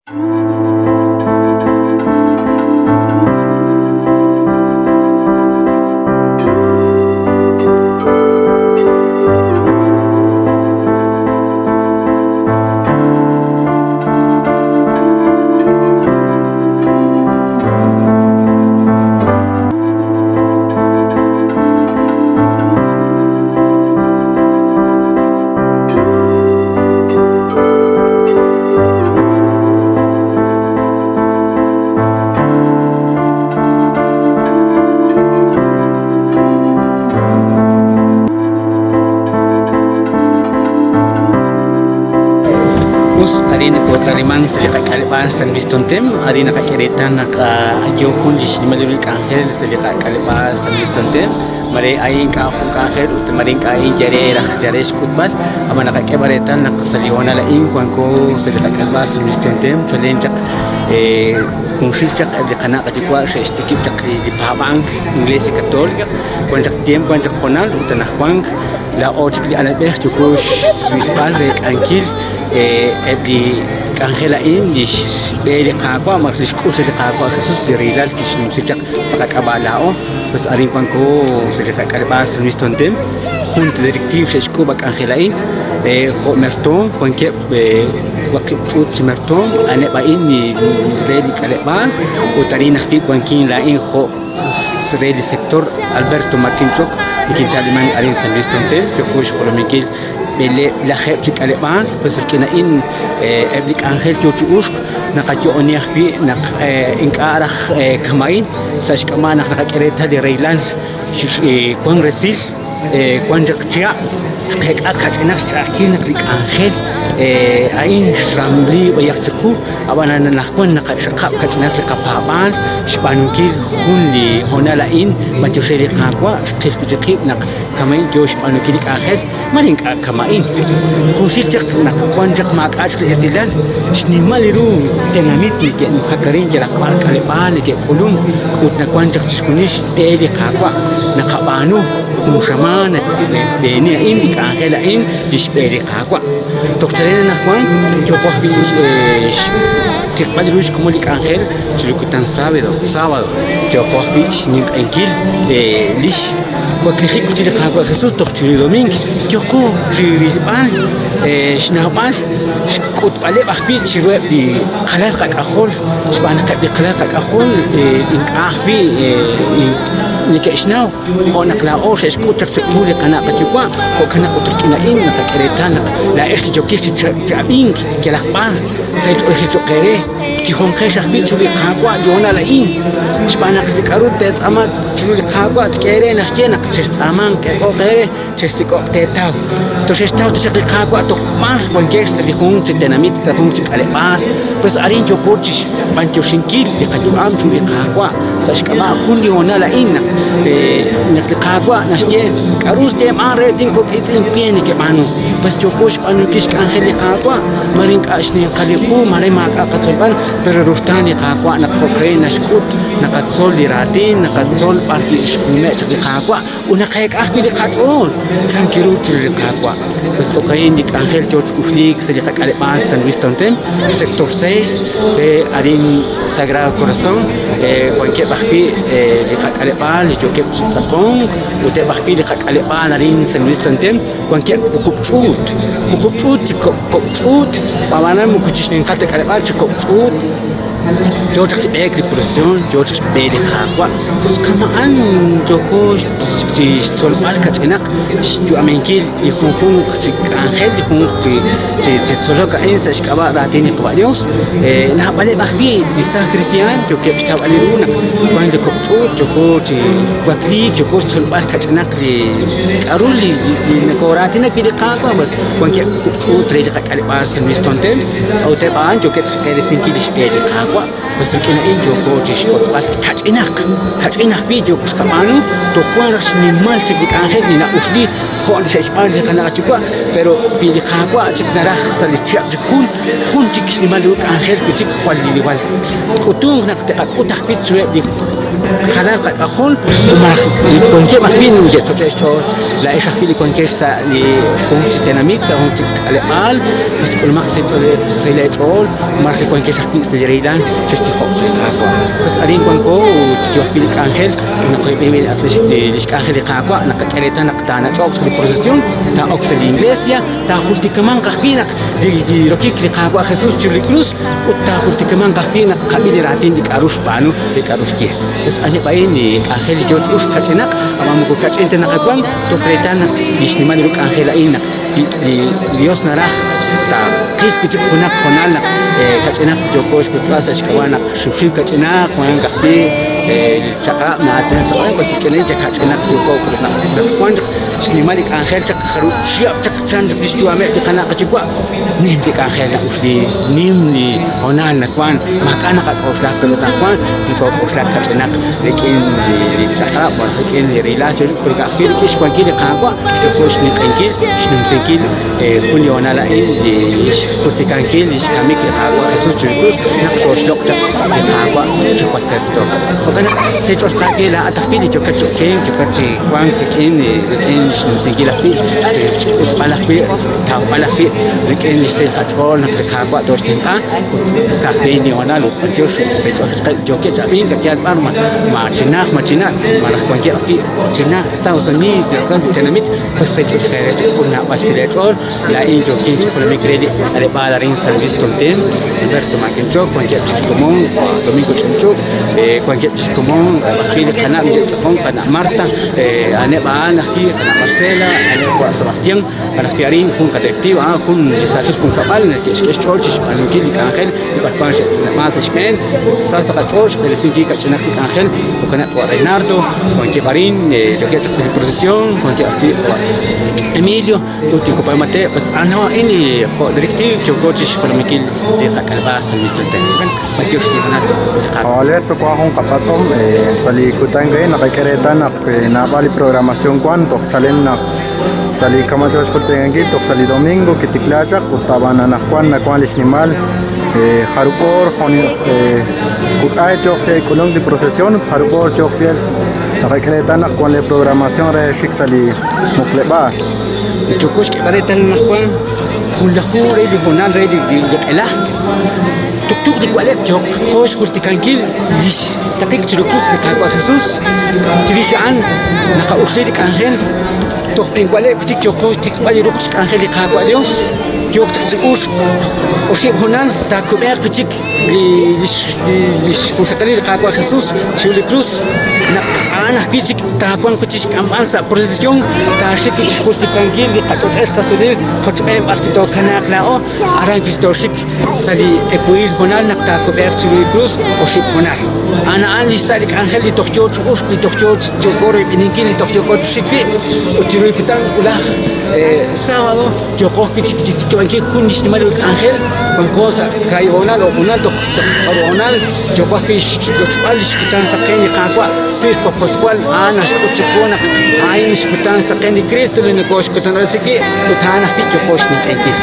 Us arin nakotaliman sa li qak'aleb'aal San Luis Tontem, arin naqak'e reetal naq yo jun li xnimal ru k'anjel sa' li qak'aleb'aal San Luis Tontem, mare a'in ink'a' jun k'anjel ut mare ink'a' a'in yal re raj yal re xk'utb'al, ab'an naqak'e b'an reetal naq sa' li hoonal a'in wanko sa' li qak'aleb'aal San Luis Tontem chalen chaq junxil chaq eb' li qana' qayuwa' xe'xtikib' chaq li paab'ank Iglesia Catolica, wan chaq tiempo wan chaq hoonal ut anaqwan laa'o chik li alalb'ej yooko xrilb'al reek'ankil eb' li k'anjel a'in li xb'e li Qaawa' malaj li xk'ul chaq li Qaawa' Jesus li rahilal kixnumsi chaq sa' qak'ab'a' laa'o. Pues arin wanko sa' li qak'aleb'aal San Luis Tontem, jun direktiiv xe'xk'uub' a k'anjel a'in jo' mertoom wankeb' waqib' ch'uut chi mertoom a'aneb' a'in li re li k'aleb'aal ut arin ajwi' wankin laa'in jo' re li sector Alberto Martín Choc nikinta'limank arin San Luis Tontem yooko xjolominkil b'eleeb' chi k'aleb'aal pues rik'in a'in eb' li k'anjel yoo chi uxk naqayo'oni ajwi' naq ink'a' raj kama'in sa' xk'ab'a' naq naqak'e reetal li rahilal wan resil wan chaq chihab' xqeek'a kach'inaq xch'a'ajkil naq li k'anjel a'in xramli b'ayaq chiqu ab'anan anaqwan naqaxaqab' kach'inaq li qapaab'aal xb'aanunkil jun li hoonal a'in b'antiox re li Qaawa' xqil wi' chik qib' naq kama'in yoo xb'aanunkil li k'anjel mare ink'a' kama'in. Junxil chaq naq wan chaq maak'a' chaq li esilal, xnimal ru tenamit neke'nujak arin yalaq b'ar k'aleb'aal neke'k'ulunk ut nawank chaq chixjunil xb'e li Qaawa' naqab'aanu jun xamaan b'eeni a'in li k'anjel a'in li xb'e li Qaawa'. Toj chalen anaqwan yooqo ajwi' xtiqb'al ru xkomon li k'anjel chiru kutan sábado, sábado yooqo ajwi' xninq'ehinkil lix Waklijik wi' chik li Qaawa' Jesus toj chiru li domink, yooko chi rilb'al xnawb'al xk'utb'aleb' ajwi' chiruheb' li qalal qak'ajol, xb'aan naq eb' li qalal qak'ajol ink'a' ajwi' neke'xnaw jo' naq laa'o xe'xk'ut chaq chiqu li qana' qayuwa', jo'kan naq ut rik'in a'in naqak'e reetal naq laa'ex li yookex chi ab'ink yalaq b'ar sa' ch'oolejil cho'q eere. Tijonqex ajwi' chiru li Qaawa' li hoonal a'in, xb'aan naq li k'aru teetz'aama chiru li Qaawa' tk'e eere naxye naq chextz'aamanq k'eek'ooq eere, chexsik'oq teetaw. Toxextaw taxaq li Qaawa' toj b'ar wankex sa' li junq chi tenamit, sa' junq chi k'aleb'aal. Pues arin yooko chi xb'anyoxinkil li qayu'am chiru li Qaawa' sa' xk'ab'a' jun li hoonal a'in naq naq li Qaawa' naxye k'aru teeb'aan reheb' linkok' iitz'in we nekeb'aanu. Pues yooko xb'aanunkil xk'anjel li Qaawa', mare ink'a' xninqal li qu, mare maak'a' qatzolb'al, pero ruxtaan li Qaawa' naq jo'kan naxk'ut, naqatzol li raatin, naqatzol b'ar wi' xnume' chaq li Qaawa' ut naqeek'a ajwi' li qach'ool chan ru chiru li Qaawa'. Pues jo'ka'in li k'anjel yoo chi uxliik sa' li qak'aleb'aal San Luis Tontem, sector 6, re arin Sagrado Corazón, wankeb' ajwi' li qak'aleb'aal li yookeb' chi tz'aqonk ut eb' ajwi' li qak'aleb'aal arin San Luis Tontem wankeb' wuqub' ch'uut, wuqub' ch'uut chi kok' kok' ch'uut, ab'anan moko chi xninqal ta k'aleb'aal chi kok' ch'uut, yoo chaq chi b'eek li procesión, yoo chaq xb'e li Qaawa', us kama'an yooko chi xtzolb'al kach'inaq xyu'aminkil li junjunq chi k'anjel, li junjunq chi chi chi tzolok a'in sa' xk'ab'a' raatin li Qaawa' Dios. Naab'aleb' ajwi' li saaj kristiaan yookeb' xtawb'al ru naq wank li kok' ch'uut yooko chi wakliik, yooko xtzolb'al kach'inaq li k'a'ru li nokoraatinak wi' li Qaawa' pues wankeb' wuqub' ch'uut re li qak'aleb'aal San Luis Tontem, a'ut eb' a'an yookeb' chixb'eresinkil lix b'e li Qaawa', pues rik'in a'in yooko chixwotzb'al kach'inaq, kach'in ajwi' yooko xqab'aanu, toj wan raj xnimal chik li k'anjel li na'uxli jo' li xe'xb'aanu li qana' qayuwa', pero wi li Qaawa' chik naraj sa' li chihab' chik jun, jun chik xnimal ru k'anjel wi' chik jwal jwal k'utunq naq te'qak'ut ajwi' chiruheb' li. qalal qak'ajol malaj li wankeb' ajwi' neke'toch'e' xch'ool. Laa'ex ajwi' li wankex sa' li junq chi tenamit, sa' junq chi k'aleb'aal, pues k'ulumaq sa' leech'ool malaj li wankex ajwi' sa' li rahilal, chextijoq chiru li Qaawa'. Pues arin wanko ut yoo ajwi' li k'anjel naqoyb'eni lix k'anjel li Qaawa' naqak'e reetal naq taanach'oq sa' li procesión, taa'ok sa' li iglesia, taajultikamanq ajwi' naq li rokik li Qaawa' Jesus chiru li krus ut taajultikamanq ajwi' naq qab'i li raatin li k'a'ru xb'aanu, li k'a'ru xye. Pues aneb' a'in li k'anjel li yoo chi uxk kach'inaq, ab'an moko kach'in ta naqawan toj reetal naq li xnimal ru k'anjel a'in naq li Dios naraj taqil wi' chik junaq hoonal naq kach'inaq yooko xk'utb'al sa' xk'ab'a' naq xiwxiw kach'inaq, wank ajwi' li chaq'rab' na'aatinak sa' qab'een, pues rik'in a'in kach'inaq yooko naq wan chaq xnimal li k'anjel chaq jarub' chihab' chaq chan chaq li xyu'ameb' li qana' qayuwa', nim li k'anjel na'ux li nim li hoonal nawank, maak'a' naqak'oxla pero anaqwan nokok'oxlak kach'inaq rik'in li chaq'rab' malaj rik'in li rahilal pero ka'ajwi' rik'in xwankil li Qaawa' yooko xninq'ehinkil, xnumsinkil jun li hoonal a'in li xjultikankil li xkamik li Qaawa' Jesus chiru li krus naq xooxloq' chaq li Qaawa' chi jwal terto qatz'aq. Jo'kan naq seech'ol qaawe laa'at ajwi' li yookat chi okenk, yookat chi wank rik'in rik'in xnumsinkil ajwi' xk'utb'al ajwi' xtawb'al ajwi' rik'in li xsahil qach'ool naq li Qaawa' tooxtenq'a ut ka'ajwi' li hoonal ut b'antiox seech'ol yookeb' chi ab'ink yal b'ar ma chi najt ma chi nach' malaj wankeb' ajwi' chi najt Estados Unidos li tenamit pues seech'ol jun naab'al xsahil eech'ool. Laa'in yookin chi jolomink re li k'aleb'aal arin San Luis Tontén, Alberto Maquinchok, wankeb' chik xkomon Domingo Ch'unch'ub', wankeb' chik xkomon ajwi' li qanab' neke'tz'aqonk, qana' Marta, a'aneb' a'an ajwi' qana' Marcela, a'aneb' wa' Sebastián, malaj wi' arin jun qadirectivo a'an jun li saajil junkab'al neke'xk'e xch'ool chi xb'aanunkil li k'anjel li b'arwan xe'teneb'ank sa' xb'een, sa sa' qach'ool xb'eresinkil kach'inaq li k'anjel, jo'kan naq wa' Renardo wankeb' arin yookeb' chaq sa' li procesión, wankeb' ajwi' wa' Emilio ut li Compadre Mateo, pues a'an a'in li jo' directiv yooko chi xjolominkil li qak'aleb'aal San Luis Tontén. B'antiox li hoonal li Qaawa'. Alberto, wank jun qapatz'om sa' li kutan a'in naqak'e reetal naq naab'al li programación wank toj chalen naq sa' li kama' yo xjultikankil toj sa' li domingo kitikla chaq ut ab'an anaqwan nawank li xnimal jarub' oor kuk'ay yooq chi k'ulunk li procesión ut jarub' oor yooq chi elk naqak'e reetal naq wank li programación re xik sa' li muqleb'aal. Yooko xk'eeb'al reetal anaqwan junlaju re li hoonal re li q'ela tuqtuq li wa'leb' yooqo xjultikankil li xtaqik chiru krus li Qaawa' Jesus. Chirix a'an naqa'uxli li k'anjel toj b'enwa'leb' chik yooqo xtikb'al li ruq' xk'anjel li Qaawa' Dios. Yooq chaq chi uxk oxib' hoonal taakub'eeq wi' chik li xjunxaqalil li Qaawa' Jesus chiru li krus naq a'an ajwi' chik taawanq wi' chik xk'amb'al sa' procesión taaxik wi' xjultikankil li qach'och'el qasulil qochb'een b'ar wi' tookanaaq laa'o aran wi' tooxik sa' li ewuhil hoonal naq taakub'eeq chiru li krus oxib' hoonal. A'an a'an li xsa' li k'anjel li toj yoo chi uxk, li toj yoo chi yooko royb'eninkil, li toj yooko chi xik wi' ut chiru li kutan wulaj sábado yooqo ajwi' chi xtikib'ankil jun li xnimal ru k'anjel wanko sa' kaahib' hoonal o hoonal toj jarub' hoonal yooqo ajwi' xlochb'al li xkutan saqen li Qaawa' Circo Pascual a'an naxk'ut chiqu naq a'in xkutan saqen li Cristo li nokooxkutanob'resi wi' ut a'an ajwi' yooqo xninq'ehinkil.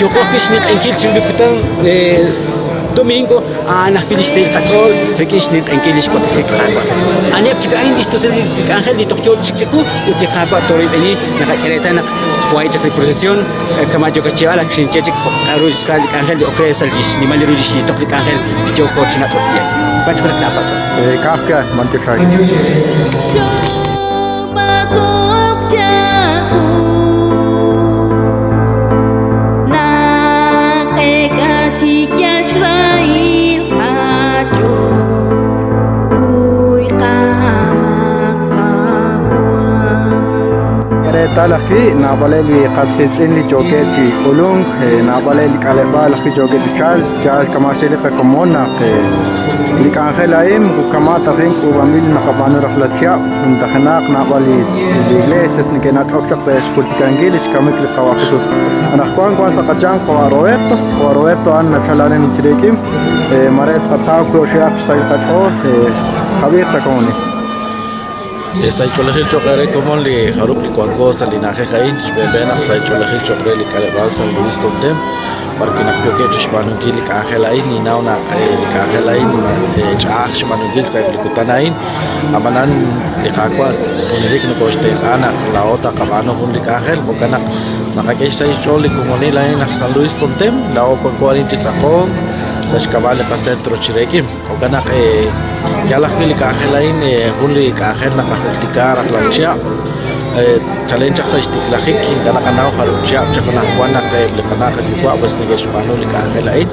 Yooqo ajwi' xninq'ehinkil chiru li kutan domingo a'an ajwi' li xsahil qach'ool rik'in xninq'ehinkil li xwaklijik li Qaawa' Jesus. A'aneb' chik a'in li xtusulil li k'anjel li toj yoo chi chiqu ut li Qaawa' tooroyb'eni naqak'e reetal naq wahi' chaq li procesión kama' yookat xyeeb'al ak xinye chik jo' k'a'ru xsa' li k'anjel li ok re sa' li xnimal ru li xyiitoq li k'anjel li yooko chi nach'ok wi'. Wan chik junaq laapatz'om. Ka'aj wi' b'antiox aawe. Reetal ajwi' naab'aleb' li qas qiitz'in li yookeb' chi k'ulunk, naab'aleb' li k'aleb'aal ajwi' yookeb' chi chalk, yaal kama' xye li qakomon naq li k'anjel a'in moko kama' ta jun k'uub'anb'il naqab'aanu rajlal chihab', numtajenaq naab'al li iglesias neke'nach'ok chaq re xjultikankil li xkamik li Qawa' Jesus. Anaqwan wank sa' qayanq Qawa' Roberto, Qawa' Roberto a'an nachal arin Chiriquim, mare tqataw wi' oxib'aq xsahil qach'ool, qab'iiq sa' komonil. Sahil ch'oolejil cho'q eere komon li jarub' li wanko sa' li na'ajej a'in, xb'een naq sahil ch'oolejil cho'q re li k'aleb'aal San Luis Tontem, b'arwi' naq yookeb' chi xb'aanunkil li k'anjel a'in, ninnaw naq li k'anjel a'in ch'a'aj xb'aanunkil sa'eb' li kutan a'in, ab'anan li Qaawa' junelik nokooxtenq'a naq laa'o taqab'aanu jun li k'anjel, jo'kan naq naqak'e xsahil xch'ool li komonil a'in aj San Luis Tontem, laa'o wanko arin chi tz'aqonk sa' xk'ab'a' li qacentro Chirekim. Jo'kan naq yal ajwi' li k'anjel a'in jun li k'anjel naqajultika rajlal chihab'. Chalen chaq sa' xtiklajik ink'a' naqanaw jarub' chihab' chaq anaqwan naq eb' li qana' qayuwa' pues neke'xb'aanu li k'anjel a'in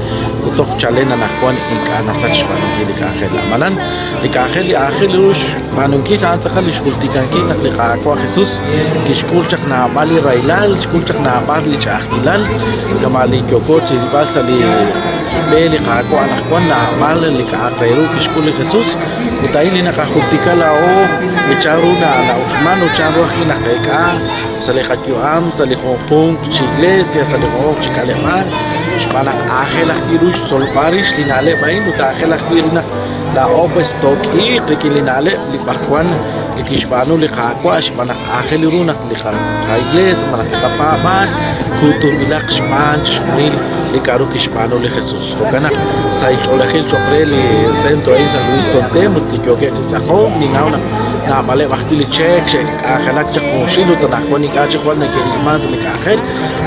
ut toj chalen anaqwan ink'a' nasach xb'aanunkil li k'anjel. Ab'anan li k'anjel li aajel ru xb'aanunkil a'an tz'aqal li xjultikankil naq li Qaawa' Jesus kixk'ul chaq naab'al li rahilal, xk'ul chaq naab'al li ch'a'ajkilal kama' li yooko chi rilb'al sa' li xb'e li Qaawa' anaqwan naab'al li k'a'aq re ru kixk'ul li Jesus ut a'in li naqajultika laa'o li chanru na'uxman ut chanru ajwi' naqeek'a sa' li qayu'am sa' li junjunq chi iglesia sa' li junjunq chi k'aleb'aal xb'aan naq aajel ajwi' ru xtzolb'al rix li na'leb' a'in ut aajel ajwi' ru naq laa'o pues took'iiq rik'in li na'leb' li b'arwan li kixb'aanu li Qaawa' xb'aan naq aajel ru naq li qaiglees malaj li qapaab'aal kuutunb'ilaq xb'aan chixjunil li k'a'ru kixb'aanu li Jesus. Jo'kan naq sahil ch'oolejil cho'q re li centro a'in San Luis Tontem ut li yookeb' chi tz'aqonk, ninnaw naq naab'aleb' ajwi' li cheek xe'k'anjelak chaq junxil ut anaqwan ink'a' chik jwal neke'ilman sa' li k'anjel,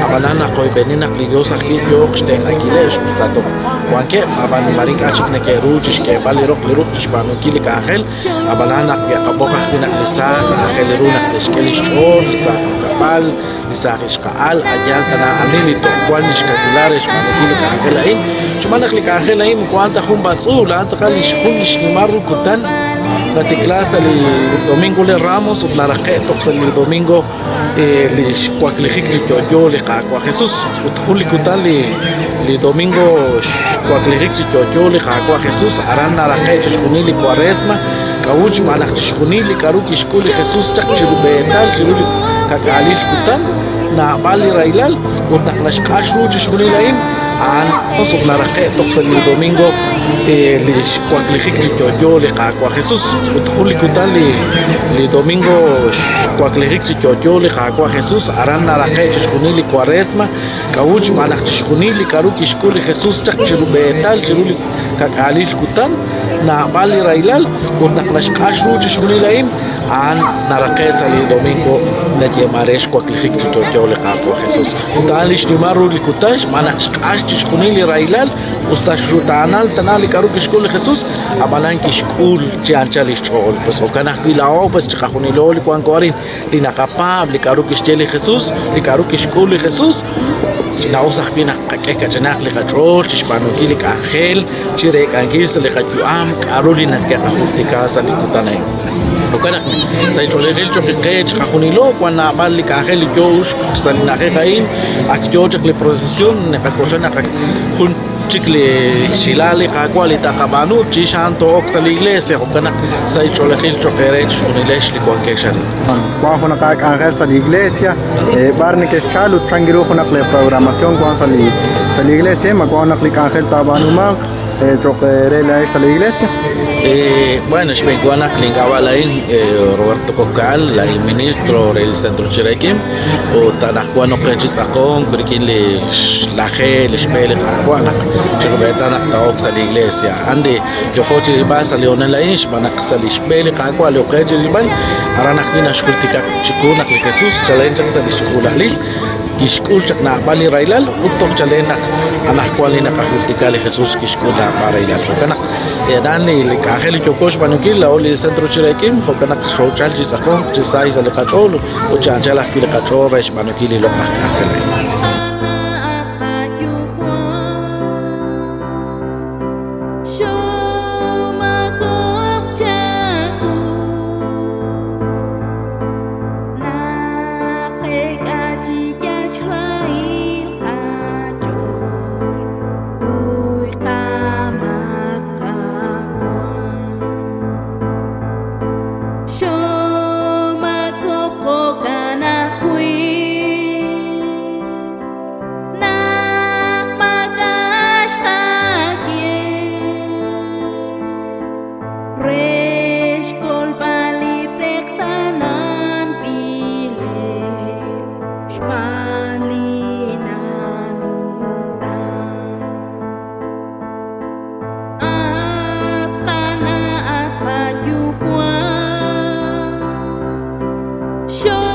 ab'anan naqoyb'eni naq li Dios ajwi' yooq xtenq'ankileb' xb'aan toj wankeb' ab'an mare ink'a' chik neke'ru chi xk'eeb'al li roq li ruq' chi xb'aanunkil li k'anjel, ab'anan naq ke'qab'oq ajwi' naq li saaj aajel ru naq te'xk'e li xch'ool li saaj junkab'al, li saaj ixqa'al, a' yaal tana ani li toj wank li xkawilal re xb'aanunkil li k'anjel a'in. Xb'aan naq li k'anjel a'in moko a'an ta jun b'atz'uul, a'an tz'aqal li jun li xnimal ru kutan natikla sa' li Domingo de Ramos ut naraqe' toj sa' li Domingo li xwaklijik chi yo'yo li Qaawa' Jesus. Ut jun li kutan li li Domingo xwaklijik chi yo'yo li Qaawa' Jesus, aran naraqe' chixjunil li Cuaresma. K'a'ut? Xb'aan naq chixjunil li k'aru kixk'ul li Jesus chaq chi rub'eetal chiru li ka'k'aalil kutan, naab'al li rahilal, ut naq naxq'ax ru chixjunil a'in, a'an ut naraqe'k toj sa' li domingo li xwaklijik chi yo'yo li Qaawa' Jesus. Ut jun li kutan li li domingo xwaklijik chi yo'yo li Qaawa' Jesus, aran naraqe'k chixjunil li Cuaresma. K'a'ut? Xb'aan naq chixjunil li k'aru kixk'ul li Jesus chaq chi rub'eetal chiru li ka'k'aalil kutan, naab'al li rahilal, ut naq naxq'ax ru chixjunil a'in, a'an naraqe' sa' li domingo nayeeman re xwaklijik chi yo'yo li Qaawa' Jesus. Ut a'an li xnimal ru li kutan xb'aan naq xq'ax chixjunil li rahilal, us ta xrutaanal tana li k'aru kixk'ul li Jesus, ab'anan kixk'ul chi anchal lix ch'ool. Pues jo'kan ajwi' laa'o, pues chiqajunilo li wanko arin, li naqapaab' li k'aru kixye li Jesus, li k'aru kixk'ul li Jesus, ch'ina'us ajwi' naq qak'e kach'inaq li qach'ool chi xb'aanunkil li k'anjel, chi reek'ankil sa' li qayu'am k'aru li neke'qajultika sa' li kutan a'in. Jo'kan naq sa' ch'oolejil cho'q qe chiqajunilo wank naab'al li k'anjel li yo uxk sa' li na'ajej a'in, ak yo chaq li procesión, naqak'oxla naq ak jun chik li xhilal li Qaawa' li taqab'aanu chirix a'an too'ok sa' li iglesia, jo'kan naq sahil ch'oolejil cho'q eere chixjunilex li wankex arin. Wank junaq aak'anjel sa' li iglesia, b'ar nekexchal ut chan ru junaq lee programación wank sa' li sa' li iglesia, ma wank junaq li k'anjel taab'aanumanq cho'q eere laa'ex sa' li iglesia? Bueno, xb'eenwa naq link'ab'a' laa'in Roberto Cocal, laa'in ministro re li Centro Chirequim. Ut anaqwan ok qe chi tz'aqonk rik'in li xlaje li xb'e li Qaawa' naq chi rub'eetal naq taa'ok sa' li iglesia. A'an li yooko chi rilb'al sa' li hoonal a'in xb'aan naq sa' li xb'e li Qaawa' li ok qe chi rilb'al, aran ajwi' naxjultika chiqu naq li Jesus chalen chaq sa' li xk'uula'alil kixk'ul chaq naab'al li rahilal ut toj chalen naq anaqwan li naqajultika li Jesus kixk'ul naab'al rahilal. Jo'kan naq Aran li k'anjel li yooko xb'aanunkil laa'o li Centro Chirekim, jo'kan naq xoochal chi tz'aqonk chi sa sa' li qach'ool ut chi anchal ajwi' li qach'ool re xb'aanunkil li loq'laj k'anjel a'in. Xol.